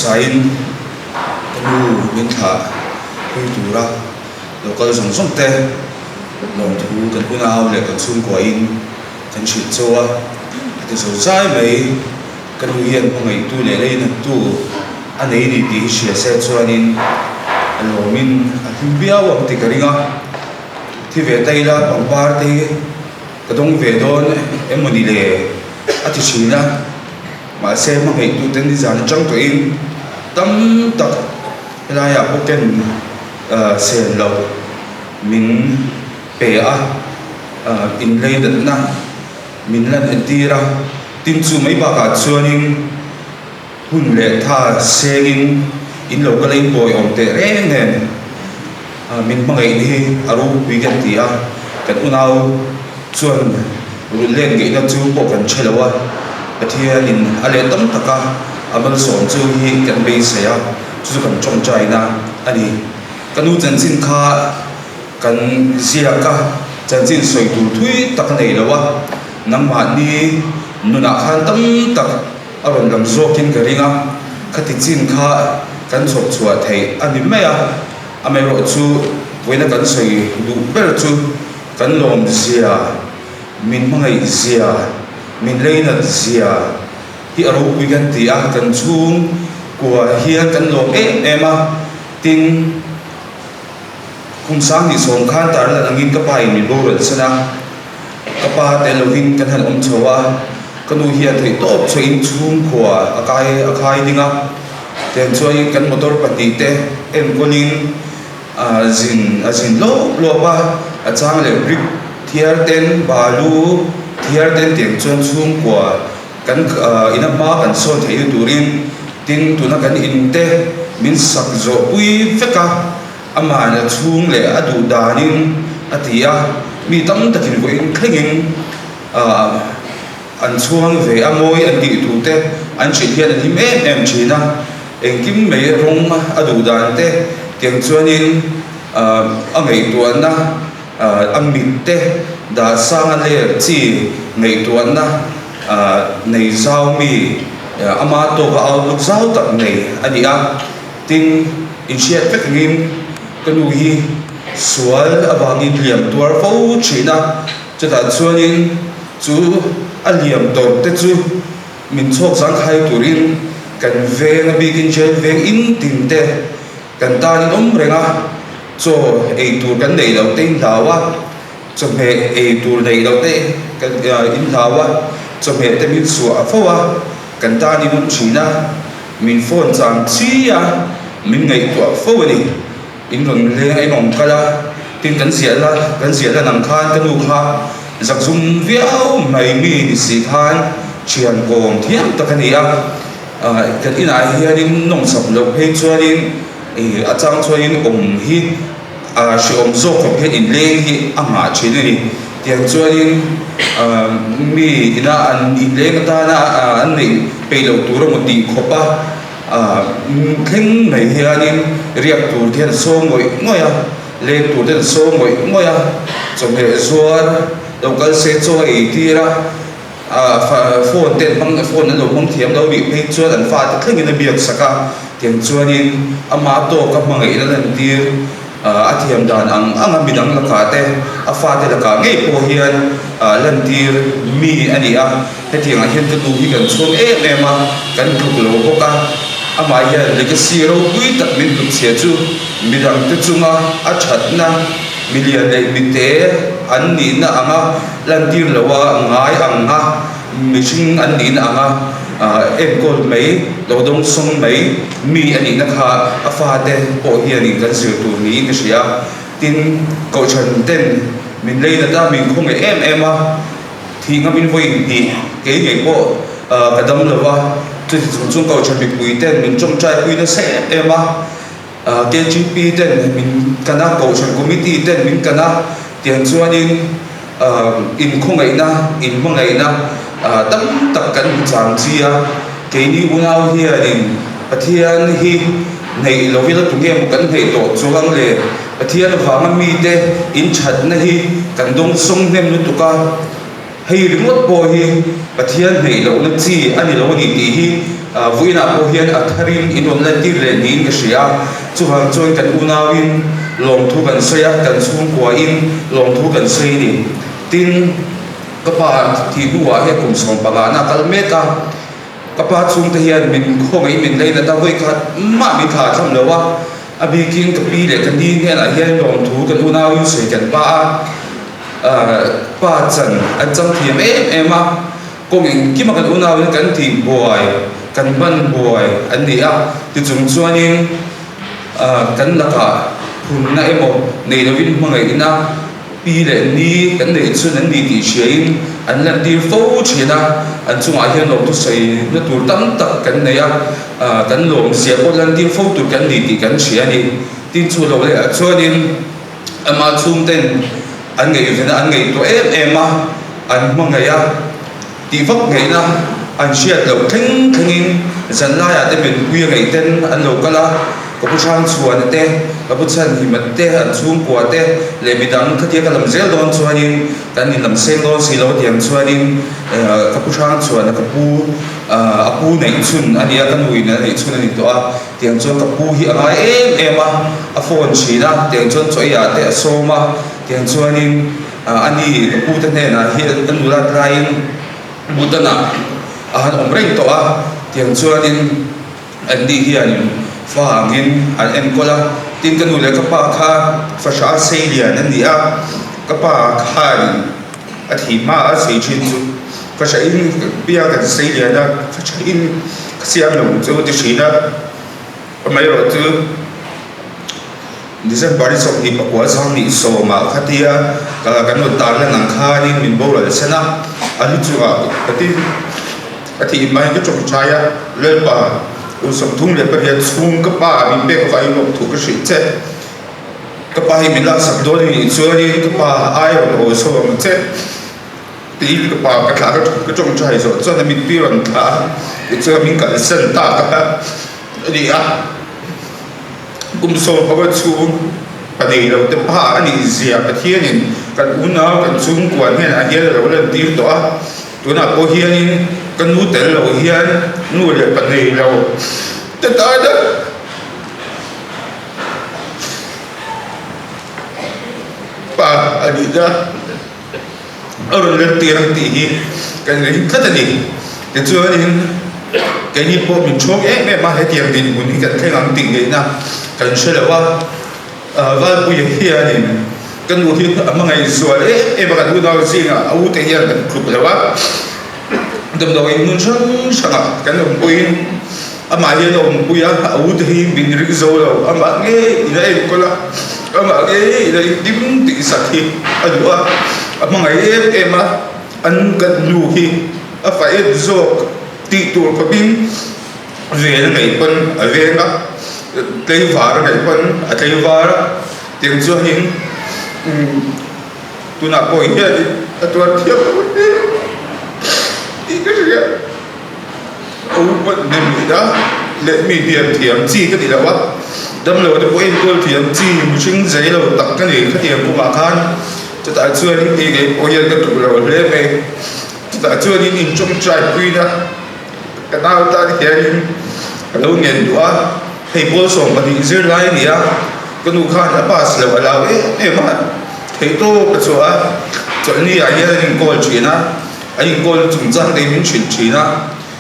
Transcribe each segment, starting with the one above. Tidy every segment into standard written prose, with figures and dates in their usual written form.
Hmasain ka nu min thlah pui tura lo kal zawng zawng te lawmthu kan unau leh kan chhungkuain kan hrilh chauh a, a ti zo zai mai. Ka nu hian hmangaihtu leh leinattu a nei ni tih hi hria se chuanin a lawmin a hlim viau ang tih ka ring a. Thi ve ta ila pangpar te hi ka dawng ve dawn emaw ni le a ti thin a. Mahse hmangaihtu te nizan atang tawhin tam tak helaiah pawh ken sen loh min pe a, inleidatna. Min lan entir a, tin chu mai bakah chuanin hun leh tha sengin in lo kal a in pawi awm teh reng nen min hmangaihna hi a ropui kan ti a, kan unau chuan rulh let ngeihna chu pawh kan hre lo a, Pathianin a leh tam taka a malsawm chu hi kan beisei a, chu chu kan tawngtaina a ni. Ka nu chanchin kha. Kan ziak a, chanchin sawi tur thui tak a nei lo a, nangmahni nunah khan tam tak a rawn lang zawkin ka ring a, khati chin kha kan chhawp chhuah theih a ni mai a, amaherawh chu vawiina kan sawi duh ber chu kan lawm zia, min hmangaih zia, min leinat zia hi a ropui kan ti a, kan chhung kua hian kan lawm em em a, tin. Kum sang ni sawm khan tar lan angin ka pa in min boral san a, ka pa tel lovin kan han awm chho a, ka nu hian theih tawp chhuah in chhungkhua a kai a khai ding a, tiang chuan kan motor pahnih te enkawl in a zin a zin lawp lawp a, a chang leh brick thiar ten balu thiar ten tiang chuan chhungkua kan ina hma kan sawn theih na turin tin tuna kan in te min sak zawh pui vek a. Amah la chhung leh a duh danin a ti a, mi tam takin vawiin thlengin an chhuang ve a, mawi an tih thu te an hrilh hian an hlim em em thin a, engkim mai rawng a duh dan te tiang chuanin a ngaihtuahna a mit te dah sang a ler chi ngaihtuahna nei zau mi ama tawka outlook zau tak nei a ni a. Tin, inhriat vek angin ka nu hi sual avangin liam tuar fo thin a, chutah chuanin chu a liam tawrh te chu min chhawk zangkhai turin kan veng a bikin jail veng in tin te kan tanin awm reng a, chaw ei tur kan neih loh te in hlau a, chawhmeh ei tur neih loh te kan in hlau a, chawhmeh te min suah fo a, kan tanin awm thin a. Min phone chang chi a, min ngaihtuah fo a ni. In rawn leng a, in awm kal a, tin kan ziah la, kan ziah lan ang khan ka nu kha zakzum viau mai mi ni si khan thian kawm thiam tak a ni a. Kan inah hianin nawmsam loh phei chuanin a chang chuanin awm hi a hrehawm zawk khawp hian inleng hi a nghah thin a ni. Tiang chuanin mi ina an inleng atana an neih peih loh tur emaw tih khawp a thleng mai hianin riak tur te hian sawm ngawih ngawih a, leng tur te hian sawm ngawih ngawih a, chawhmeh zuar lo kal se chaw a ei tir a, phone te an hmang phone an lo hmang thiam lo nih phei chuan an fate thlengin a biak sak a, tiang chuanin ama tawka hmangaihna lantir. A thiam dan ang anga midang lakah te, a fate lakah ngei pawh hian lantir mi a ni a. Hetiangah hian ka nu hi kan chhuang em em a, kan tluk lo bawk a. Amah hian legacy ropui tak min hnutchhia chu midangte chunga a thatna, milian leh mite an nihna anga lantir loa ngai anga mihring an nihna anga enkawl mai, lo dawngsawng mai mi a nihna kha a fate pawh hianin kan zir tur niin ka hria. Tin, Kohhran ten min leinat a, min khawngaih em em a, thih ngam in vawi hnih kei ngei pawh ka dam lo va, chuti chung chung Kohhran mipui ten min tawngtai pui nasa em em a, KGP ten min kan a, Kohhran Committee ten min kan a, tiang chuanin inkhawngaihna, inhmangaihna tam tak kan hmu chang chi a, keini unau hianin Pathian hi hneih lo ila tunge maw kan hneih tawh chuang le? Pathian avanga mite inthatna hi kan dawngsawng hnem lutuk a. Hei ringawt pawh hi Pathian hneih lohna chi a ni lo a ni tih hi vawiinah pawh hian a tharin in rawn lantir leh niin ka hria a. Chuvang chuan kan unauin lawmthu kan sawi a, kan chhungkuain lawmthu kan sawi a ni. Tin, ka pa thih hnuah hian kum sawmpangahna a kal mek a. Ka pa chhungte hian min khawngaih min lei nat a, vawikhat mah min thlah tham lo a, a bikin ka pi leh ka ni hnenah hian lawmthu kan unauin sawi kan pa a, pa chan an chang thiam em em a, kawng engkima kan unauin kan tih buai, kan ban buai an ni a, tichung chuanin kan lakah phunna emaw nei lovin hmangaihna Pi leh ni kan neih chhun an ni tih hriain an lantir fo thin a, an chungah hian lawmthu sawi na tur tam tak kan nei a, kan lawmzia pawh lantir fo tur kan ni tih kan hria a ni. Tin chu lo leh ah chuanin ama chhungten an ngaihven a, an ngaihtuah em em a, an hmangaih a, tih vak ngaihna an hriat loh thleng thlengin zanlaiah te menpui a ngaihten an lo kal a, ka pu Hrangchhuana te, ka pu Chhanhima te, an chhungkua te leh midang khatia ka lam zel dawn chuanin kan inlam seng dawn si lo tiang chuanin ka pu Hrangchhuana ka pu a pu neih chhun a ni a, ka nuin a neih chhun a ni tawh a, tiang chuan ka pu hi a ngai em em a, a phone thin a, tiang chuan chaw eiah te a sawm a, tiang chuanin. A ni, ka pute hnenah hian ka nulat laiin Bhutan-ah a han awm reng tawh a, tiang chuanin an ni hianin fa angin an enkawl a. Tin, ka nu leh ka pa kha fahrah sei lian an ni a, ka pa khanin a thih hma a sei thin chu fahrahin bia kan sei lian a, fahrahin ka siam lo chu ti thin a, amaherawhchu. December i 29 sawmah khatia kan rawn tarlan ang khanin min boral sen a, a lu chungah ka ti a thih hmain ka tawngtai a, Lalpa, kum 38 chhung ka pa min pek avangin lawmthu ka hrilh che, ka pa hi min laksak dawn a nih chuanin ka pa ai rawn aw chho ang che tiin ka pa ka thlah ka tawngtai zawh chuan a mitpi rawn thlah a, tichuan min kalsan ta ka a ni a. Kum 15 chhung pa nei lo te pa a nih zia Pathianin kan unau kan chhungkua hnenah hian a lo lantir tawh a, tunah pawh hianin ka nu tel lo hian nu leh pa nei lo te tana pa a nihna a rawn lantir ang tih hi kan ring tlat a ni. Tichuanin keini pawh min chhawk em em a, hetiang dinhmun hi kan thleng ang tih ngaihna kan hre lo a. Valpuia hianin ka nu hi a hmangaih zual em em a, kan unau zingah a ute hian kan tluk lo a. Damdawiin hmun hrang hrangah kan awmpuiin amah hian a awmpui a, a ute hi min ring zo lo, amah ngeiin a enkawl a, amah ngeiin a indim tih sak hi a duh a, a hmangaih em em a, an kan nu hi a fa en zawk tih tur khawpin ven a ngaih pawn a veng a, tlaivar a ngaih pawn a tlaivar a, tiang chuanin umm. Tunah pawh hianin a tuar thiam lo hle tih ka hria. A upat nem leh a, leh mi hniam thiam chi ka ni lo a, damlo te pawh enkawl thiam chi mihring zei lo tak ka ni khatiang kawngah khan chutah chuanin kei ngei pawh hian ka duh lo hle mai. Chutah chuanin intawngtai puina ka nau tan hianin ka lo ngen duh a, hei pawl 12 zirlai a ni a, ka nu khan a pass loh a lau em em a. Theihtawp a chhuah a, chawlhni ah hian an inkawl thin a, an inkawl chungchang te min hrilh thin a,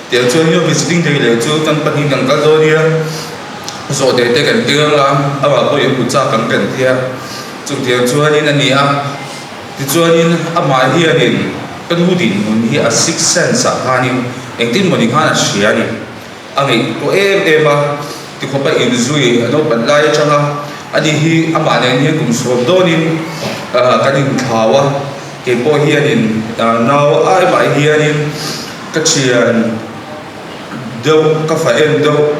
tiang chuan hian visiting day leh chu kan pahnih kan kal dawn nia, zawhte te kan keng anga amah pawh in hmu chak kan kan tia, chutiang chuanin a ni a, tichuanin amah hianin ka nu dinhmun hi a sixth sense ah khanin engtin mawni khan a hria a ni. A ngaihtuah em em a, tikhawp a inzui a naupan lai atanga ani hi amah nen hian kum 10 dawnin kan inthlau a, keipawh hianin nau ai mah hianin ka thian deuh ka fa en deuh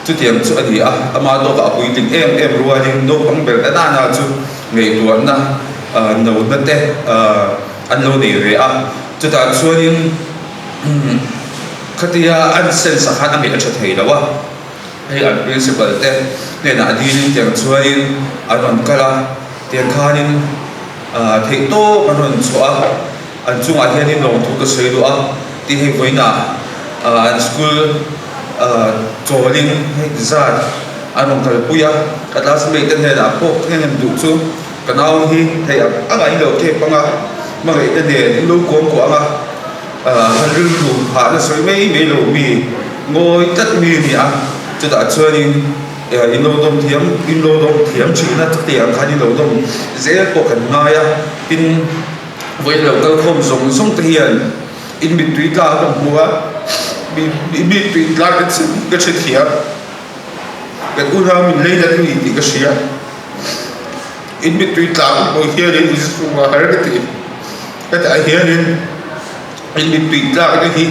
chutiang chu a ni a, ama tawkah a puitling em em rualin naupang ber ta nana chu ngaihtuahna nona te an lo nei ve a, chutah chuanin. Khatia an sense ah khan a ngaih a tha thei lo a, hei an principal te hnenah a dilin tiang chuanin an rawn kal a, tiang khanin theih tawp an rawn chhuah a. An chungah hianin lawmthu ka sawi duh a, tih hei vawiinah an school chawlin hei ti zat an rawn kalpui a, ka classmate te hnenah pawh ka ngem duh chu ka nau hi hei ang a inlo kep ang a, hmangaih te nen inlo kuam kuah ang a, han rilru hahna sawi mai mai lo mi ngawi tlat mi a ni a, chutah chuanin inlo dawm thiam inlo dawm thiam thin a, chutiang khan inlo dawm zel pawh kan ngai a, tin. Vawiin lo kal khawm zawng zawng te hian in mittui tla ka hmu a, mittui tla ka ka hre thiam, kan unau min lei lat ni tih ka hria, in mittui tla ka hmuh hianin in chhungah har ka ti, hetah hianin in mittui tlak te hi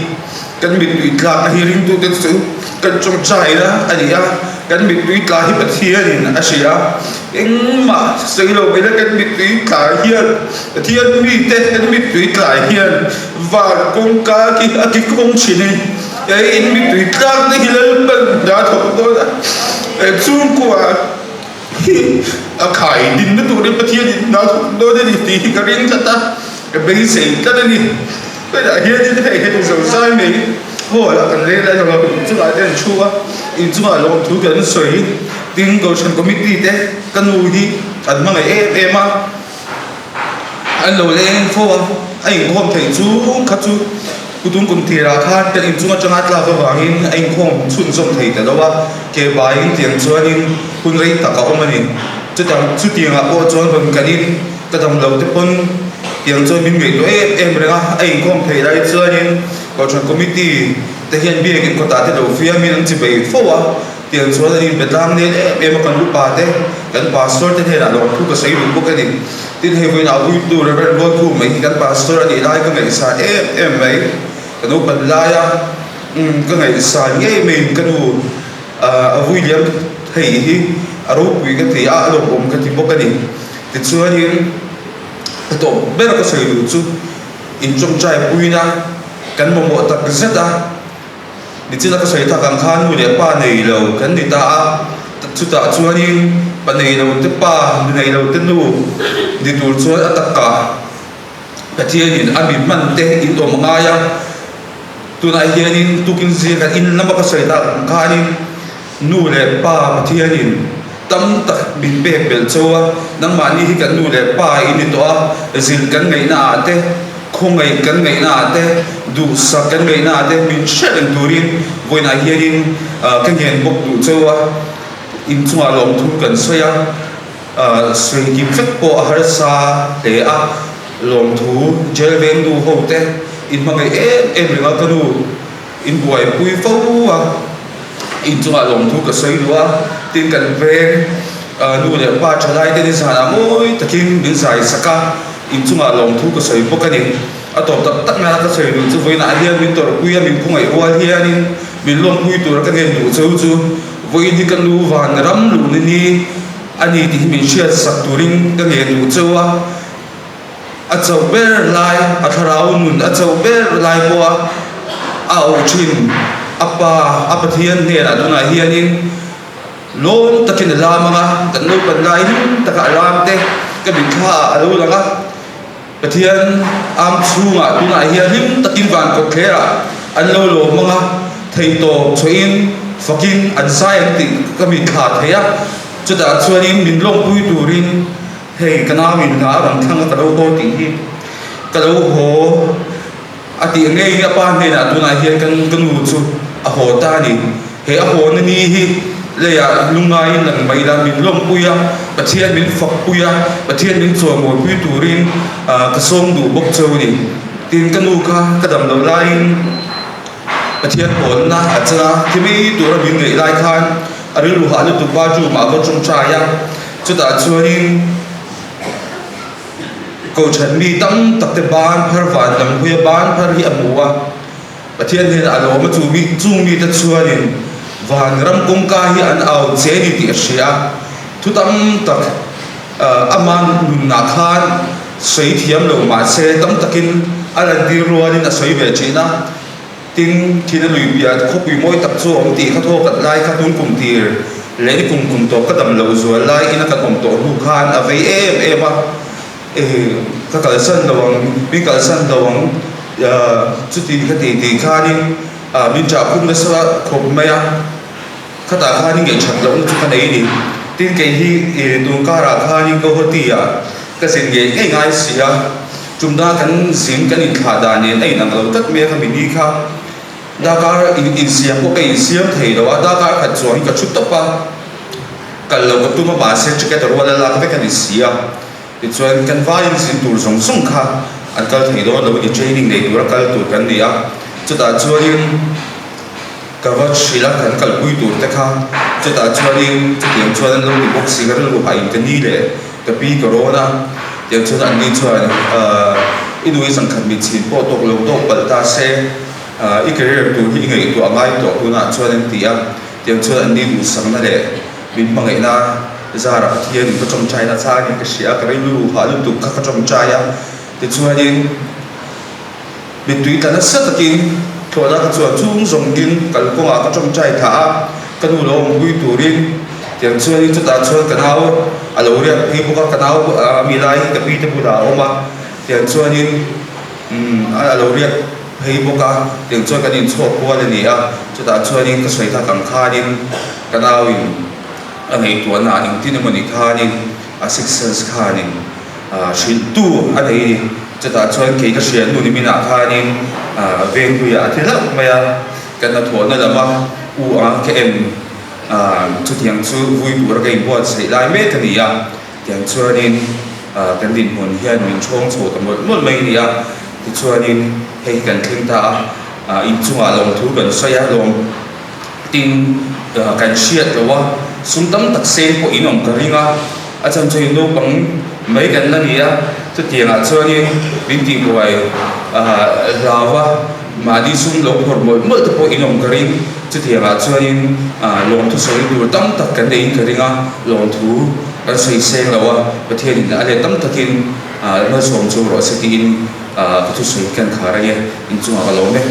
kan mittui tlak hi ringtute chu kan tawngtaina a ni a, kan mittui tla hi Pathianin a hria a, engmah sawi lo mai la kan mittui tla hian Pathian mite kan mittui tla hian van kawngka khi a ki kawng thin a ni, hei in mittui tlak te hi Lalpan hna thawk dawn a, chhungkua hi a khai dinna turin Pathianin hna thawk dawn a ni tih hi ka ring tlat a, ka beisei tlat a ni. Hetah hianin hei heti zo zai mai hall ah kan rel a lo inchungah te an thu a, inchungah lawmthu kan sawi tin Kohhran committee te ka nu hi an hmangaih em em a, an lo leng fo a, a inkhawm theih chung kha chu kutung kum tirah khan kan inchung atanga tlak avangin a inkhawm chhunzawm thei ta lo a, ke baiin tiang chuanin hun rei tak a awm a ni. Chutah chutiangah pawh chuan rawn kanin ka dam lo te pawn tiang chuan min ngaihtuah em em reng a, a inkhawm theih lai chuanin Kohhran Committee te hian biakin kawtah te lo fiamin an chi bei fo a, tiang chuan an inbe tlang nel em em a, kan upa te, kan Pastor te hnenah lawmthu ka sawi duh bawk a ni. Tin, hei vawiin a vuitu Rev. Rualkhum mai hi kan Pastor a nih lai ka ngaihsan em em mai, ka naupan laia ka ngaihsan ngei maiin ka nu, A vui liam thei hi a ropui ka ti a, a lawmawm ka ti bawk a ni. Tichuanin ka tawp ber ka sawi duh chu intawngtai puina kan mamawh tak zet a, nichina ka sawi tak ang khan nu leh pa nei lo kan ni ta a, chutah chuanin pa nei lo te pa, nu nei lo te nu ni tur chuan a takah Pathianin a mi hman te in awm a ngai a, tunah hianin tukin zing kan in lama ka sawi tak ang khanin nu leh pa Pathianin tam tak min pek belh cho a, nangmahni hi kan nu leh pa in ni tawh a, zilh kan ngaihna ah te, khawngaih kan ngaihna ah te, duhsak kan ngaihna ah te min hre reng turin vawiinah hianin ka ngen bawk duh cho a, inchungah lawmthu kan sawi a. Sawi kim vek pawh a harsa hle a, lawmthu jail veng nu ho te in hmangaih em em reng a, ka nu in buaipui fo a, inchungah lawmthu ka sawi duh a, tin kan veng nu leh pa thalai te nizanah mawi takin min zai sak a, inchungah lawmthu ka sawi bawk a ni. A tawp tak tak nana ka sawi duh chu vawiinah hian min tawrhpui a, min khawngaih rual hianin min lawmpui tura ka ngen duh cheu chu vawiin hi ka nu van ram luh ni ni. A ni tih hi min hriat sak turin ka ngen duh cheu a, a chauh ber lai, a thlarau nun a chauh ber lai pawha a auh thin a pa, a Pathian hnenah tunah hianin lawm takin a lam ang a, kan naupan lai hlim taka a lam te ka mitthla ah a lo lang a, Pathian am chhungah tunah hian hlim takin van kawtthler ah an lo lawm ang a, theihtawp chhuahin fakin an zai ang tih ka mitthla thei a, chutah chuanin min lawmpui turin hei ka nau in hna a rawn thlang a ka lo haw tih hi ka lo haw a tih ngei a pa hnenah tunah hian ka ka nu chu a haw ta a ni. He a hawna ni hi leiah lungaiin lang mai ila min lawmpui a, Pathian min fakpui a, Pathian min chawimawipui turin ka sawm duh bawk cheu a ni. Tin, ka nu kha ka dam loh laiin Pathian pawlna a chang a, thi mai tura min ngaih lai khan a rilru hah lutuk bathroom ah a va tawngtai a, chutah chuanin Kohhran mi tam tak te ban phar van lam hawi a ban phar hi a hmu a. Pathian hian a lawm a chu mi chung mite chuanin van ram kawngka hi an au che ni tih a hria a, thu tam tak ama nunah khan sawi thiam lo mahse tam takin a lantir rualin a sawi ve thin a, tin thina lui piah khawpui mawi tak chu a awm tih kha thaw kat lai kha tun kum tir leh ni kum kum tawp ka dam loh zual lai ina kan awm tawh hnu khan a vei em em a. Ka kalsan lo ang, min kalsan lo ang, chuti khati tih khanin min ṭah khum nasa khawp mai a. Khatah khanin ngaihṭhat lohna chu ka nei a ni. Tin, kei hi tun karah khanin Guwahati-ah ka zin ngei ngei ngai si a, tumna kan zin kan inthlah dan nen a inang lo tlat mai a, khami ni kha darkar insiam pawh ka insiam thei lo a, darkar khat chuangin ka ṭhu tawp a, kal lo ka tum a, mahse ticket a rual a lak vek a ni si a. Tichuan, kan vaiin zin tur zawng zawng kha an kal thei dawn lo a ni, training nei tura kal tur kan ni a, chutah chuanin ka va hrilh a, kan kalpui tur te kha chutah chuanin chutiang chuan an lo ti bawk si, ka rilru hah in ka ni leh ka pi ka rawn a, tiang chuan an ni chuan i nu i zangkhat mit chhin pawh tawk lo tawk palh ta se, i career tur hi i ngaihtuah ngai tawh tunah chuan an ti a, tiang chuan an ni duhsakna leh min hmangaihna Zara Pathianin ka tawngtaina changin ka hria a, ka rilru hah lutuk kha ka tawngtai a, tichuanin mittui tla nasa takin thlawhna ka chuan chung zawngin kalkawngah ka tawngtai thlah a, ka nu lo awmpui turin tiang chuanin chutah chuan ka nau a lo riak phei bawk a, ka nau mi lai hi ka pi te bulah a awm a, tiang chuanin umm a lo riak phei bawk a, tiang chuan kan inchhuak kual a ni a, chutah chuanin ka sawi tak ang khanin ka nauin. A ngaihtuahna ah engtin emaw ni khanin a sixth sense khanin hrilhtu a nei a ni. Chutah chuan kei ka hria nu niminah khanin vengpuiah a ti hlauh mai a, ka hnathawhna lama u anga ka en chutiang chu vui tura ka inbuatsaih lai mek a ni a, tiang chuanin kan dinhmun hian min ṭhawng chho ta mawlh mawlh mai a ni a. Tichuanin hei hi kan thleng ta a, inchungah lawmthu kan sawi a, lawm. Tin, kan hriat loh a, sum tam tak seng pawh in awm ka ring a, a chhan chu naupang mai kan la ni a, chutiangah chuanin min tihbuai hlau a, mahni sum lo phawrh mawlh mawlh te pawh in awm ka ring, chutiangah chuanin lawmthu sawi tur tam tak kan neiin ka ring a, lawmthu kan sawi seng lo a, Pathianin a let tam takin malsawm chu rawh se tiin ka thusawi kan khar a nia, inchungah ka lawm e.